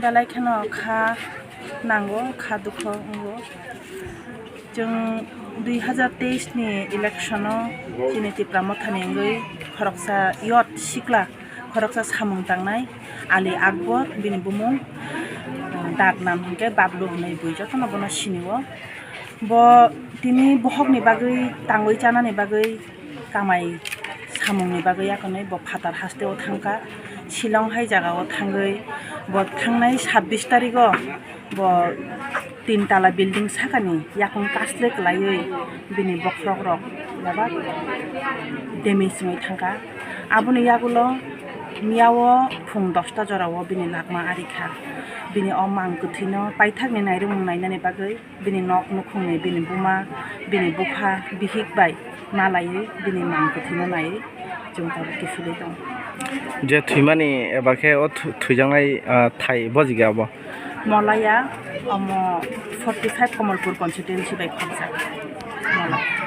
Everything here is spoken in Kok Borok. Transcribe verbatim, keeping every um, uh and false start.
Belai kheno kha nango, kha dukho wngo. Chwng dui hazar teis ni election o chini Tipra Motha ni wngwi khoroksa youth sikla, khoroksa samung tangnai Ali Akbar bini bumung, dak nam hinkhe Bablu hinwi bui jotono bono sinio. Bo tini bohokni bagwi tangwi chanani bagwi kamai samungni bagwi yakarnwi bo phatar hasteo thangkha. Shillong hai jagao thangwi bo thangnai sabbish tarigo bo tin tala building sakani yakung kasle kwlaiwi bini bokhorokrok bebak damage wngwi thangkha. Aboni yagulo miyao phung dosta jorao bini lakma arikha. Bini o mang kwthwino paithakni nairwkmung nainani bagwi bini nok nukhungni, bini buma, bini bupha, bihik bai malaiwi bini mang kwthwino naiwi chwng tabuk kiphilwi tongo. Je thwimani eba khe o thu-, thwijaknai, ah, thai bojikya abo? Molaya, omo forty five Kamalpur constituency bai khorjak. Molai.